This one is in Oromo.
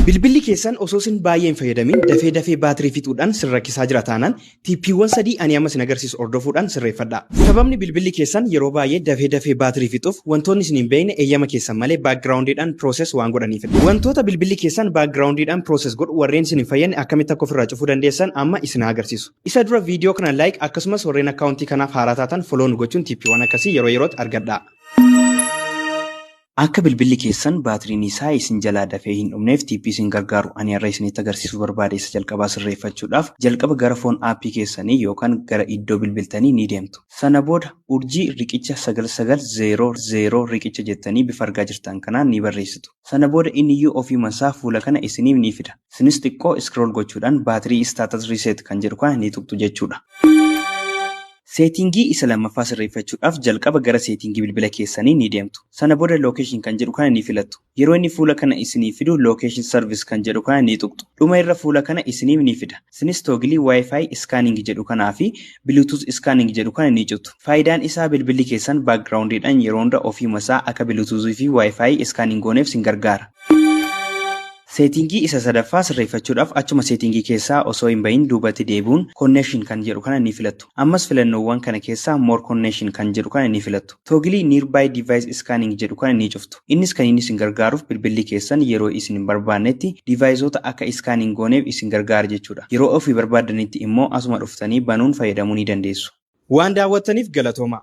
Bilbilli keessan osoo isin baay'ee hin fayyadamin dafee dafee baatirii fixuudhaan sin rakkisaa jira taanaan, tiippiiwwan sadii ani amma isin agarsiisu hordofuudhaan sirreeffadha. Sababni bilbilli keessan yeroo baay'ee dafee dafee baatirii fixuuf wantoonni isin hin beekne eeyyama keessan malee backgroundiidhaan process waan godhaniifidha. Wantoota bilbilli keessan backgroundiidhaan process godhu warreen isin hin fayyadne akkamitti akka ofirraa cufuu dandeessan amma isin agarsiisu. Isa dura viidiyoo kana like, akkasumas warreen akkaawuntii kanaaf haaraa taatan follow nu gochuun tiippiiwwan akkasii yeroo yerootti argadha. Akka bilbilli keessan baatiriin isaa isin jalaa dafee hin dhumneef tiippii isin gargaaru ani har'a isinitti agarsiisuu barbaade isa jalqabaa sirreeffachuudhaaf jalqaba gara phone aappii keessanii yookaan gara iddoo bilbiltanii ni deemtu. Sana booda *#9900# jettanii bifa argaa jirtan kanaan ni barreessitu. Sana booda inni iyyuu ofiima isaa fuula kana isiniif ni fida. Isinis xiqqoo scroll gochuudhaan battery status reset kan jedhu kana ni tuqxu jechuudha. Seetingii isa lammaffaa sirreeffachuudhaaf jalqaba gara seetingii bilbila keessanii ni deemtu. Sana booda location kan jedhu kana ni filattu. Yeroo inni fuula kana isinii fidu location service kan jedhu kana ni tuqxu. Dhuma irra fuula kana isiniif ni fida. Isinis toggle Wi-Fi scanning jedhu kanaa fi Bluetooth scanning jedhu kana ni cuftu. Faayidaan isaa bilbilli keessan backgroundiidhaan yeroo hunda ofiima isaa akka Bluetooth fi Wi-Fi scanning gooneef sin gargaara. Seetingii isa sadaffaa sirreeffachuudhaaf achuma seetingii keessaa osoo hin bahin duubatti deebi'uun connection kan jedhu kana ni filattu. Ammas filannoowwan kana keessaa more connection kan jedhu kana ni filattu. Toggle nearby device scanning jedhu kana ni cuftu. Innis kan inni isin gargaaruuf bilbilli keessan yeroo isin hin barbaannetti deviceoota akka scanning gooneef isin gargaara jechuudha. Yeroo ofii barbaadanitti immoo asuma dhuftanii banuun fayyadamuu ni dandeessu. Waan daawwattaniif galatooma.